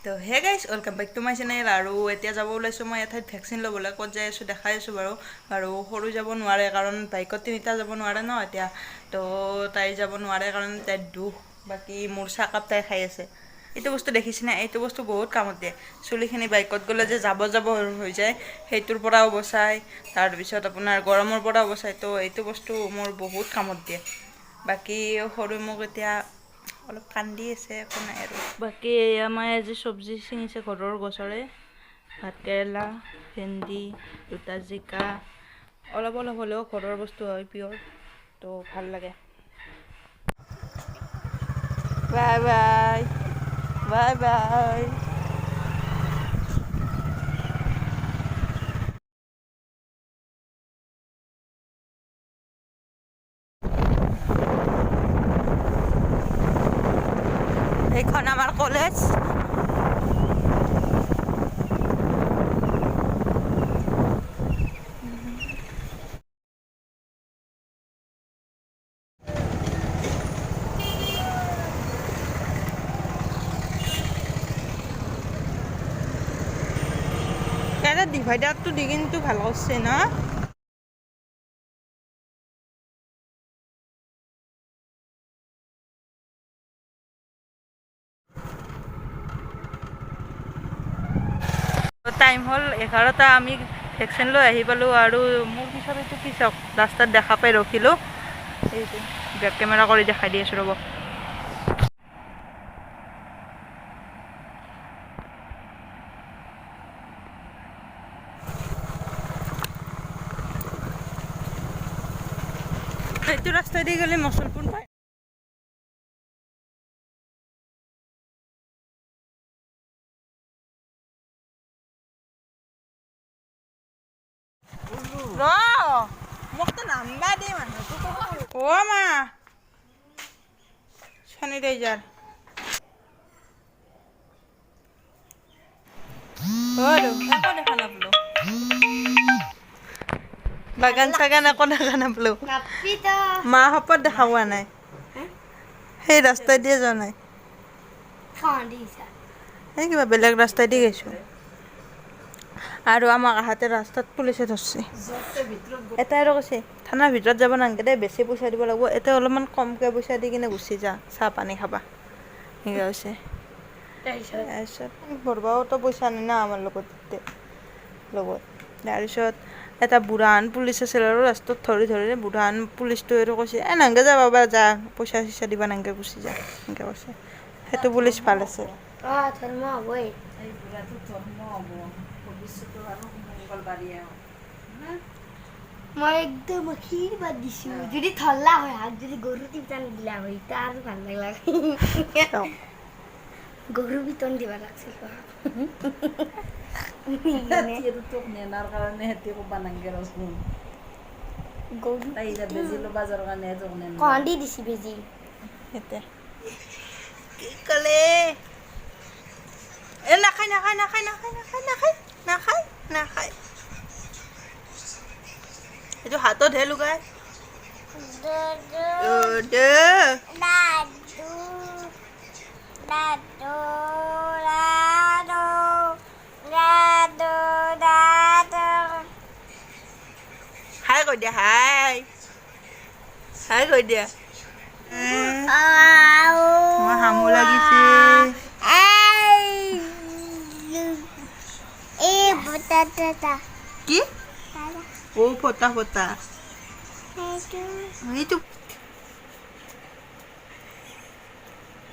তো hey guys, welcome back to my channel. আৰু এতিয়া যাব ওলাইছোঁ মই এঠাইত ভেকচিন ল'বলৈ। ক'ত যাই আছোঁ দেখাই আছোঁ বাৰু। আৰু সৰু যাব নোৱাৰে, কাৰণ বাইকত তিনিটা যাব নোৱাৰে ন এতিয়া। তো তাই যাব নোৱাৰে কাৰণ তাইৰ দুখ। বাকী মোৰ চাহকাপ তাই খাই আছে। এইটো বস্তু দেখিছেনে? এইটো বস্তু বহুত কামত দিয়ে। চুলিখিনি বাইকত গ'লে যে যাব যাব হৈ যায়, সেইটোৰ পৰাও বচায়। তাৰপিছত আপোনাৰ গৰমৰ পৰাও বচায়। তো এইটো বস্তু মোৰ বহুত কামত দিয়ে। বাকী সৰু মোক এতিয়া অলপ কান্দি আছে, একো নাই আৰু। বাকী এয়া মায়ে আজি চব্জি ছিঙিছে ঘৰৰ গছৰে। ভাতকেৰেলা, ভেন্দি, দুটা জিকা, অলপ অলপ হ'লেও ঘৰৰ বস্তু হয়, পিয়ৰ, তো ভাল লাগে। Bye bye bye bye. এইখন আমাৰ কলেজ। এটা ডিভাইডাৰটো দি কিন্তু ভাল কৰিছে ন। টাইম হ'ল 11টা। আমি ভেকচিন লৈ আহি পালোঁ। আৰু মোৰ পিছত এইটো কি চাওক, ৰাস্তাত দেখা পাই ৰখিলোঁ। এইটো বেক কেমেৰা কৰি দেখাই দি আছোঁ, ৰ'ব। এইটো ৰাস্তাই দি গ'লে মচলপুৰ পায়। ৰ, মোকতো নাম্বাৰ দে মানুহটো। অ' মা, চেনিটাইজাৰ। একো দেখা নাপালো। বাগান চাগান একো দেখা নাপালো। মা শপত, দেখা পোৱা নাই। সেই ৰাস্তাই দিয়ে যোৱা নাই, এই কিবা বেলেগ ৰাস্তাই দি গৈছোঁ। আৰু আমাক আহাতে ৰাস্তাত পুলিচে ধৰছে। এটা আৰু কৈছে, থানাৰ ভিতৰত যাব নালাগে দে, বেছি পইচা দিব লাগিব, এতিয়া অলপমান কমকৈ পইচা দি কিনে গুচি যা, চাহ পানী খাবা, সেনেকৈ কৈছে। তাৰপিছত ভৰবাওতো পইচা নাই না আমাৰ লগত লগত। তাৰপিছত এটা বুঢ়াহান পুলিচ আছিল আৰু ৰাস্তাত ধৰি ধৰি বুঢ়াহান পুলিচটো আৰু কৈছে, এ নাংগে যা বাবা, যা, পইচা চইচা দিবা নাংগে, গুচি যা, সেনেকৈ কৈছে। সেইটো পুলিচ ভাল আছিল। ধৰ্ম হ'বই। মই একদম আশীৰ্বাদ দিছো, যদি ধৰলা হয় হাত, যদি গৰু পিটন দিলা হয় তা আৰু ভাল লাগলা। গৰু পিটন দিবা লাগছিল। তোক নেনাৰ কাৰণে সেতি ক'বা নাংগে ৰচোন। গৰু তাই এতিয়া বেজি ল'বা যোৱাৰ কাৰণে তোক নেনা। কন্দি দিছি বেজি। এতিয়া কি ক'লে? এ নাখায় নাখায় নাখায় নাখায় নাখায় নাখায় নাখায় নাখায়। এইটো হাততহে লগাই দে। লাডু লাডু লাডু লাডু লাডু। হাই কৈ দিয়া, হাই হাই কৈ দিয়া। মোৰ হামু লাগিছে। এই বটা। কি? অ ফটা ফটা। এইটো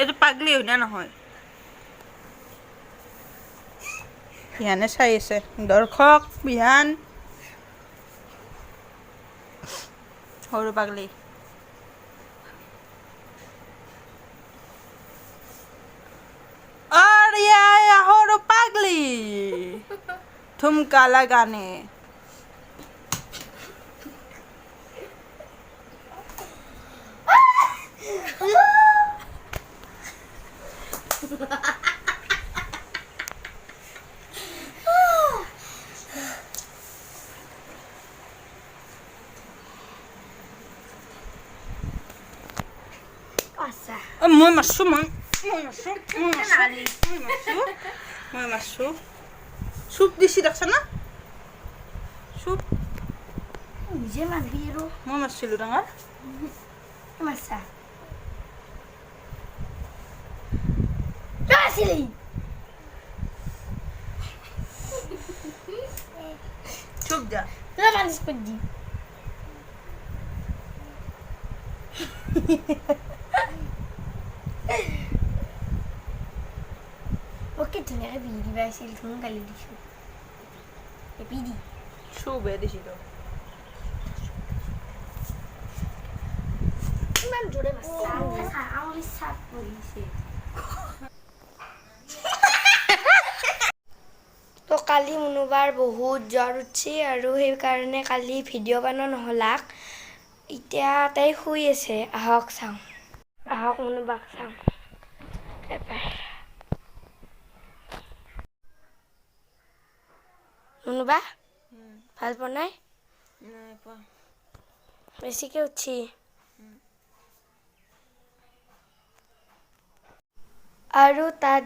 এইটো পাগলি হয় না নহয়? বিহানে চাই আছে। দৰ্শক, বিহান সৰু পাগলি। আৰে সৰু পাগলি ঠুমকা লাগানে। আচ্ছা। মই মাৰছো, মই মাৰছো, মই মাৰছো, মই মাৰছো। মই মাৰছোঁ, চুপ দিছি, দেখছা না চুপ। নিজে মাৰবি আৰু। মই মাৰছিলোঁ ডাঙৰ। মাৰছা, তই আছিলি। চুপ যা। তই মালিচ কৰি দি। মোক কি ধুনীয়াকৈ বিহি দিবা আছিল, ধুন গালি দিছোঁ এপি দি। চুপহে দিছি তো। ইমান জোৰে মাৰছা, আঙুলি চাপ পৰিছে। তো কালি মুনুবাৰ বহুত জ্বৰ উঠছি আৰু সেইকাৰণে কালি ভিডিঅ' বনোৱা নহ'লাক। এতিয়া তাই শুই আছে, আহক চাওঁ, আহক মুনুবাক চাওঁ এবাৰ। মুনুবা, ভাল পোৱা নাই? নাই পোৱা। বেছিকে উঠছি। আৰু তাত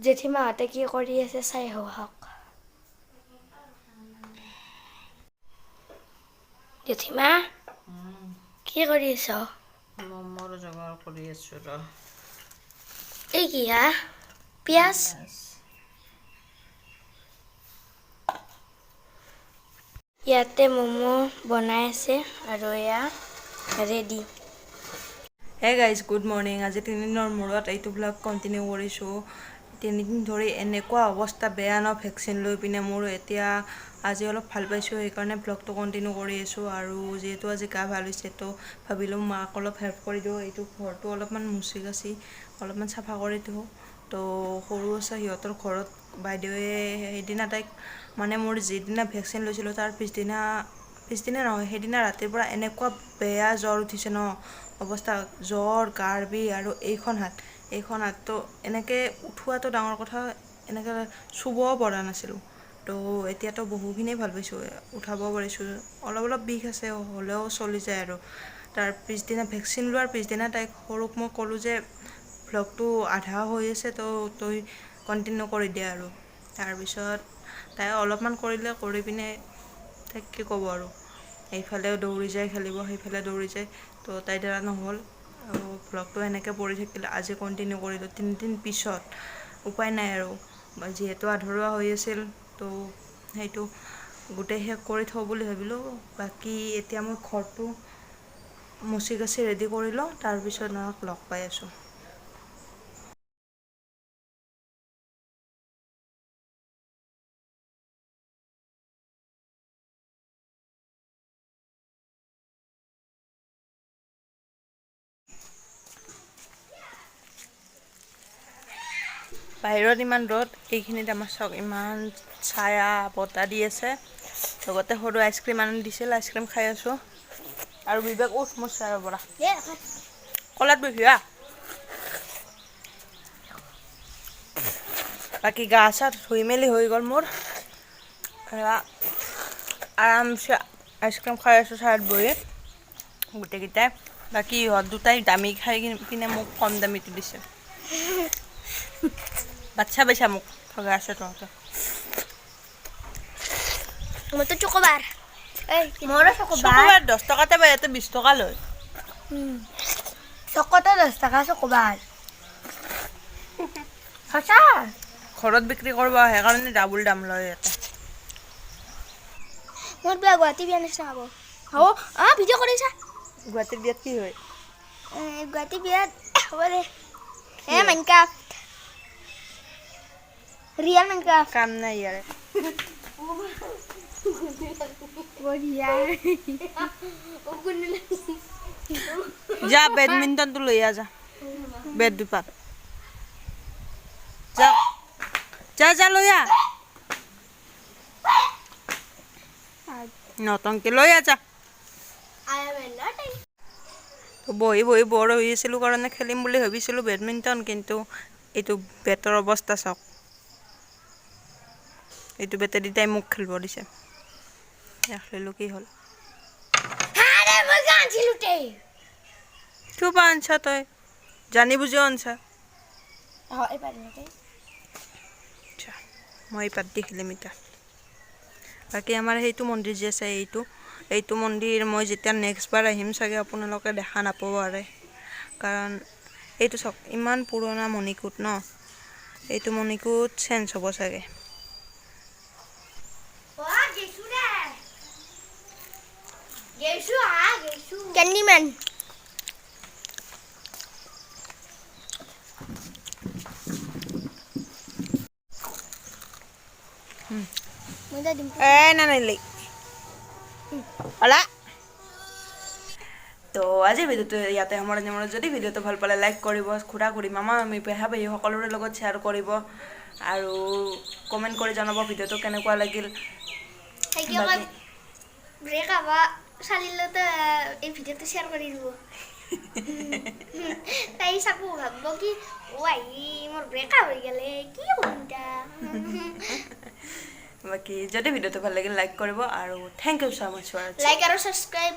জেঠীমাহঁতে কি কৰি আছে চাই আহোঁ আহক। জেঠীমা, কি কৰি আছ? ম'মৰ যোগাৰ কৰি আছোঁ ৰ। এই কি হা, পিঁয়াজ? ইয়াতে ম'ম' বনাই আছে আৰু এয়া ready. Hey guys, good morning. আজি 3 দিনৰ মূৰত এইটো ব্লগ কণ্টিনিউ কৰিছোঁ। 3 দিন ধৰি এনেকুৱা অৱস্থা বেয়া ন ভেকচিন লৈ পিনে মোৰ। এতিয়া আজি অলপ ভাল পাইছোঁ, সেইকাৰণে ব্লগটো কণ্টিনিউ কৰি আছোঁ। আৰু যিহেতু আজি গা ভাল হৈছে, তো ভাবিলোঁ মাক অলপ হেল্প কৰি দিওঁ, এইটো ঘৰটো অলপমান মুচি কাচি অলপমান চাফা কৰি দিওঁ। তো সৰু আছে সিহঁতৰ ঘৰত বাইদেৱে সেইদিনা তাইক, মানে মোৰ যিদিনা ভেকচিন লৈছিলোঁ তাৰ পিছদিনা, পিছদিনা নহয়, সেইদিনা ৰাতিৰ পৰা এনেকুৱা বেয়া জ্বৰ উঠিছে ন, অৱস্থা জ্বৰ, গাৰ বিষ আৰু এইখন হাত, এইখন হাতটো এনেকৈ উঠোৱাটো ডাঙৰ কথা, এনেকৈ চুবও পৰা নাছিলোঁ। তো এতিয়াতো বহুখিনিয়ে ভাল পাইছোঁ, উঠাব পাৰিছোঁ। অলপ অলপ বিষ আছে, হ'লেও চলি যায়। আৰু তাৰ পিছদিনা, ভেকচিন লোৱাৰ পিছদিনা তাইক সৰুক মই ক'লোঁ যে ভ্লগটো আধা হৈ আছে, তো তই কণ্টিনিউ কৰি দে। আৰু তাৰপিছত তাই অলপমান কৰিলে, কৰি পিনে তাইক কি ক'ব আৰু, এইফালেও দৌৰি যায় খেলিব, সেইফালে দৌৰি যায়, তো তাইৰ দ্বাৰা নহ'ল আৰু ভ্লগটো এনেকৈ পৰি থাকিল। আজি কণ্টিনিউ কৰিলোঁ 3 দিন পিছত। উপায় নাই আৰু, যিহেতু আধৰুৱা হৈ আছিল, তো সেইটো গোটেই শেষ কৰি থওঁ বুলি ভাবিলোঁ। বাকী এতিয়া মই ঘৰটো মুচি কাচি ৰেডি কৰি লওঁ, তাৰপিছত মাক লগ পাই আছোঁ। বাহিৰত ইমান ৰ'দ, এইখিনিত আমাৰ চাওক ইমান ছায়া, বতাহ দি আছে। লগতে সৰু আইচক্ৰীম আনি দিছিল, আইচক্ৰীম খাই আছোঁ। আৰু বিবেক, উঠ মোৰ চেয়াৰৰ পৰা, কলাত বহি আহ। বাকী গা চা ধুই মেলি হৈ গ'ল মোৰ। এয়া আৰামছে আইচক্ৰীম খাই আছোঁ ছায়াত বহি গোটেইকেইটাই। বাকী ইহঁত দুটাই দামী খাই কিনে মোক কম দামীটো দিছে। বাচ্ছা পাইছা, মোক ঠগাই আছে তহঁতে। মোৰতো চকোবাৰ, এই মোৰো চকোবাৰ। চকোবাৰ 10 টকাতে পায়, ইয়াতে 20 টকা লয়। চকতে 10 টকা চকোবাৰ, সঁচা। ঘৰত বিক্ৰী কৰিব আহে কাৰণে ডাবুল দাম লয় ইয়াতে। মোৰ বিয়া গুৱাহাটী বিয়া নিচিনা হ'ব। হ'ব, অঁ, ভিডিঅ' কৰিছা? গুৱাহাটীৰ বিয়াত কি হয়? গুৱাহাটী বিয়াত হ'ব দে। এ মাইনক্ৰাফ্ট, ৰিয়েল মাইনক্ৰাফ্ট। কাম নাই ইয়াৰে। বঢ়িয়া। যা, বেডমিণ্টনটো লৈ আহ, যা। বেট দুপাত, যা যা যা, লৈ আহ। নতংকি, লৈ আহ যা। তো বহি বহি বৰ হৈ আছিলোঁ কাৰণে খেলিম বুলি ভাবিছিলোঁ বেডমিণ্টন, কিন্তু এইটো বেটৰ অৱস্থা চাওক। এইটো বেটেদি তাই মোক খেলিব দিছে। খেলিলোঁ, কি হ'ল? আৰে মই আনছিলো তে। কিয় বা আনছা তই? জানি বুজিও আনছা। অঁ, এইবাৰ এনেকে। আচ্ছা। মই বাদ দি খেলিম এতিয়া। বাকী আমাৰ সেইটো মন্দিৰ যে আছে, এইটো মন্দিৰ মই যেতিয়া নেক্সট বাৰ আহিম চাগে আপোনালোকে দেখা নাপাব পাৰে, কাৰণ এইটো চাওক, ইমান পুৰণা মণিকূট ন। এইটো মণিকূট চেঞ্জ হ'ব চাগে। কেণ্ডিমেন। এই নানিলি। তো আজিৰ ভিডিঅ'টো ইয়াতে সামৰণি মাৰোঁ। যদি ভিডিঅ'টো ভাল পালে লাইক কৰিব, খুৰা খুৰী, মামা মামী, পেহা পেহী সকলোৰে লগত শ্বেয়াৰ কৰিব আৰু কমেণ্ট কৰি জনাব ভিডিঅ'টো কেনেকুৱা লাগিল। ব্ৰেক আপ চালিলেতো এই ভিডিঅ'টো শ্বেয়াৰ কৰি দিব। তাই চাব, ভাবিব কি অ' আহি মোৰ ব্ৰেক আপ হৈ গ'লে কি কৰিম এতিয়া। বাকী যদি ভিডিঅ'টো ভাল লাগিল লাইক কৰিব আৰু thank you so much for like আৰু ছাবস্ক্ৰাইব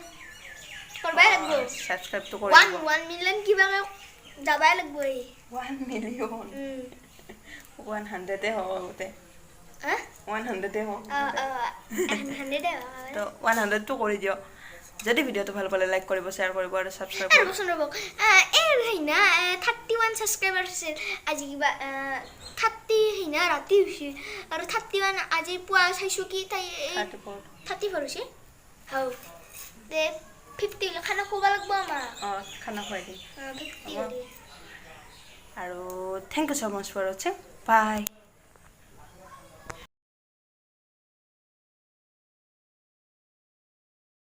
কৰবাই লাগিব। ছাবস্ক্ৰাইবটো কৰি ওৱান দিব। 1 মিলিয়ন কিবাকে যাবাই লাগিব এই। 1 মিলিয়ন? 100-এ হওক আগতে। হা? 100-এ হওক। অঁ অঁ 100-এ। তো 100-টো কৰি দিয়ক। যদি ভিডিঅ'টো ভাল পালে লাইক কৰিব, শ্বেয়াৰ কৰিব আৰু ছাবস্ক্ৰাইব কৰিব। ৰ'বচোন, ৰ'ব। এই সেইদিনা 31 ছাবস্ক্ৰাইবাৰ আছিল, আজি কিবা 30 সেইদিনা ৰাতি হৈছে আৰু 31 আজি পুৱা চাইছোঁ কি তাই 34। 34 হৈছে। হৌ দে, 50 হ'লে খানা খুৱাব লাগিব আমাক। অঁ, খানা খুৱাই দিম। 50 হ'ব। হ'লে। আৰু thank you so much for watching, bye.